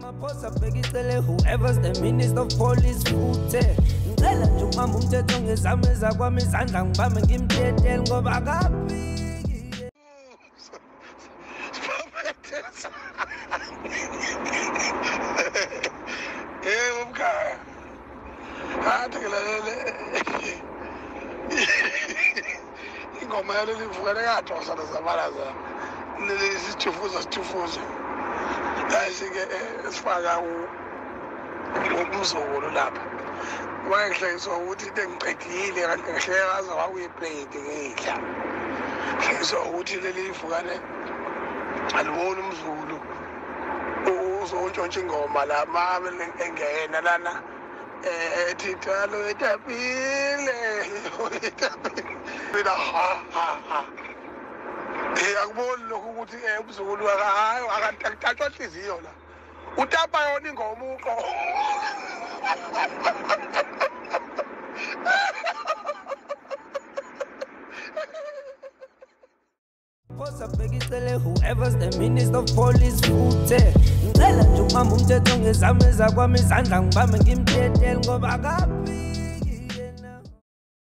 Ramaphosa bhekicele whoever's the minister of police futhe ngicela nje ukubamba umthetho ngezami ezakwami izandla ngibambe ngimtetele ngoba akaphiki. Yebo mkhaya, kade ngilalele ingoma yaleli vukane kadosa nezabalaza leli sithufuza sithufuza ke esifaka umzukulu lapha. Wangihlekiswa ukuthi into engiqedile kanti ngihleka kaze kwakuyiplate ngidla. Ngihlekiswa ukuthi leli vukane aliboni umzukulu uzontshontsha ingoma la engena lana ethi thalo etapile etapile mina ha ha ha. Akuboni lokhu ukuthi umzukulu hayi akatatshwa inhliziyo la utapa yona ingoma uqo. Phosa bhekicele whoever's the minister of police futhe ngicela nje ukubamba umthetho ngezami ezakwami izandla ngibambe ngimtetele ngoba akaphiki.